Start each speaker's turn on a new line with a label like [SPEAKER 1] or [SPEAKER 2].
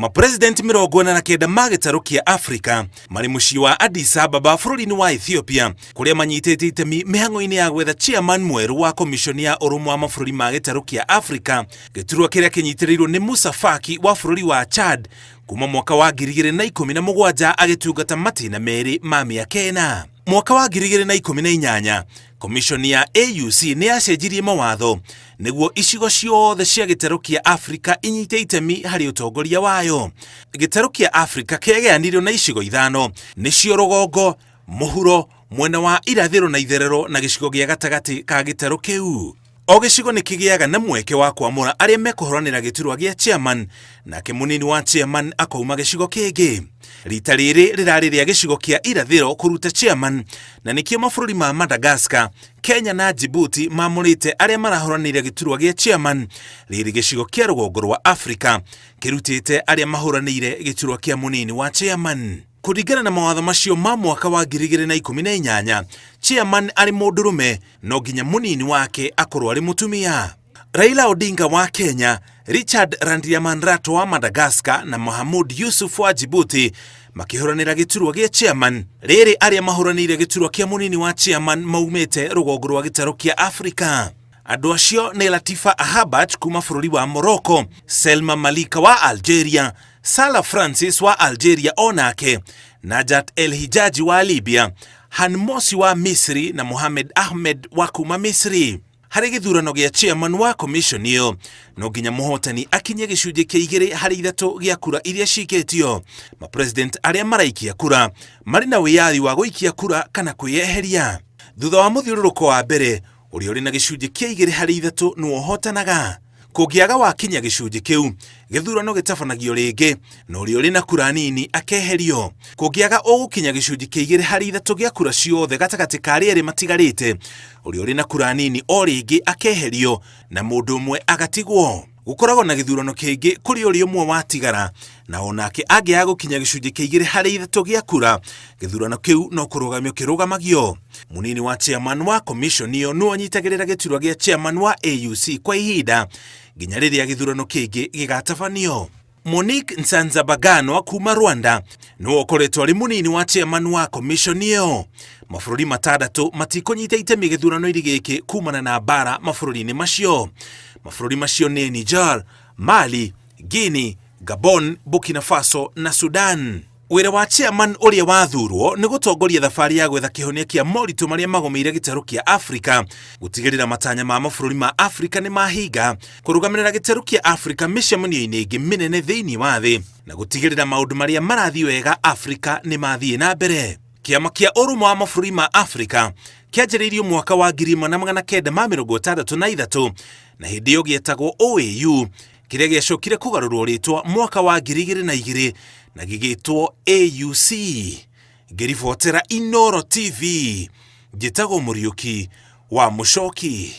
[SPEAKER 1] Mapresident 49 ma gĩtarũ kĩa Afrika marĩ mũciĩ wa Addis Ababa bũrũri-inĩ wa Ethiopia kũrĩa manyitĩte itemi mĩhang'o-inĩ ya gwetha chairman mwerũ wa komishoni ya ũrũmwe wa mabũrũri ma gĩtarũ kĩa Afrika, gĩturwa kĩrĩa kĩnyitĩrĩirwo nĩ Musa Faki wa bũrũri wa Chad kuma mwaka wa 2017 agĩtungata matĩna merĩ ma mĩaka ĩna. Mwaka wa 2018 komishoni ya AUC nĩ yacenjirie mawatho nĩguo icigo ciothe cia gĩtarũ kĩa Afrika inyite itemi harĩ ũtongoria wayo. Gĩtarũ kĩa Afrika kĩagayanĩirio na icigo ithano, nĩcio rũgongo, mũhuro, mwena wa irathĩro na itherero na gĩcigo gĩa gatagatĩ ka gĩtarũ kĩu. O gĩcigo nĩ kĩgĩaga na mweke wa kwamũra arĩa mekũhũranĩra gĩturwa gĩa chairman, nake mũnini wa chairman akauma gĩcigo kĩngĩ. Rita rĩrĩ rĩrarĩ rĩa gĩcigo kĩa irathĩro kũruta chairman, na nĩkĩo mabũrũri ma Madagascar, Kenya na Djibouti mamũrĩte arĩa marahũranĩire gĩturwa gĩa chairman, rĩrĩ gĩcigo kĩa rũgongo rwa Afrika kĩrutĩte arĩa mahũranĩire gĩturwa kĩa mũnini wa chairman. Kũringana na mawatho macio ma mwaka wa 2018, chairman arĩ mũndũrũme no nginya mũnini wake akorwo arĩ mũtumia. Raila Odinga wa Kenya, Richard Randriamandrato wa Madagascar na Mohamud Yusuf wa Djibouti makĩhũranĩra gĩturwa gĩa chairman. Rĩrĩ arĩa mahũranĩire gĩturwa kĩa mũnini wa chairman maumĩte rũgongo rwa gĩtarũ kĩa Afrika. Andũ acio nĩ Latifa Ahabat kuma bũrũri wa Morocco, Selma Malika wa Algeria, Salah Francis wa Algeria o nake, Najat El Hijaji wa Libya, Han Mosi wa Misri na Mohamed Ahmed wa kuma Misri. Harĩ gĩthurano gĩa chairman wa commission ĩyo, no nginya mũhotani akinye gĩcunjĩ kĩa igĩrĩ harĩ ithatũ gĩa kura iria cikĩtio. Mapresident arĩa maraikia kura marĩ na wĩyathi wa gũikia kura kana kwĩyeheria. Thutha wa mũthiũrũrũko wa mbere, ũrĩa ũrĩ na gĩcunjĩ kĩa igĩrĩ harĩ ithatũ nĩwe ũhotanaga. Kũngĩaga wakinya gĩcunjĩ kĩu, gĩthurano gĩtabanagio rĩngĩ na ũrĩa ũrĩ na kura nini akeherio. Kũngĩaga ũgũkinya gĩcunjĩ kĩa igĩrĩ harĩ ithatũ gĩa kura ciothe gatagatĩ ka arĩa erĩ matigarĩte, ũrĩa ũrĩ na kura nini o rĩngĩ akeherio na mũndũ ũmwe agatigwo. Gũkoragwo na gĩthurano kĩngĩ kũrĩ ũrĩa ũmwe watigara, na o nake angĩaga gũkinya gĩcunjĩ kĩa igĩrĩ harĩ ithatũ gĩa kura, gĩthurano kĩu no kũrũgamio kĩrũgamagio. Mũnini wa chairman wa commission ĩyo nĩwe ũnyitagĩrĩra gĩturwa gĩa chairman wa AUC kwa ihinda nginya rĩrĩa gĩthurano kĩngĩ gĩgatabanio. Monique Nsanzabaganwa kuma Rwanda nĩwe ũkoretwo arĩ mũnini wa chairman wa commission ĩyo. Mabũrũri matandatũ matikũnyita itemi gĩthurano-inĩ gĩkĩ kumana na mbara mabũrũri-inĩ macio. Mabũrũri macio nĩ Niger, Mali, Guinea, Gabon, Burkina Faso na Sudan. Wĩra wa chairman ũrĩa wathurwo nĩ gũtongoria thabarĩ ya gwetha kĩhonia kĩa moritũ marĩa magũmĩire gĩtarũ kĩa Afrika, gũtigĩrĩra matanya ma mabũrũri ma Afrika nĩ mahinga, kũrũgamĩrĩra gĩtarũ kĩa Afrika mĩcemanio-inĩ ĩngĩ mĩnene thĩinĩ wa thĩ, na gũtigĩrĩra maũndũ marĩa marathiĩ wega Afrika nĩ mathiĩ na mbere. Kĩama kĩa Ũrũmwe wa Mabũrũri ma Afrika kĩanjĩrĩirio mwaka wa 1963 na hĩndĩ ĩyo gĩetagwo OAU, kĩrĩa gĩacokire kũgarũrwo rĩtwa mwaka wa 2002 na gĩgĩtwo AUC. Ngĩribotera Inooro TV, njĩtagwo Mũriũki wa Mũcoki.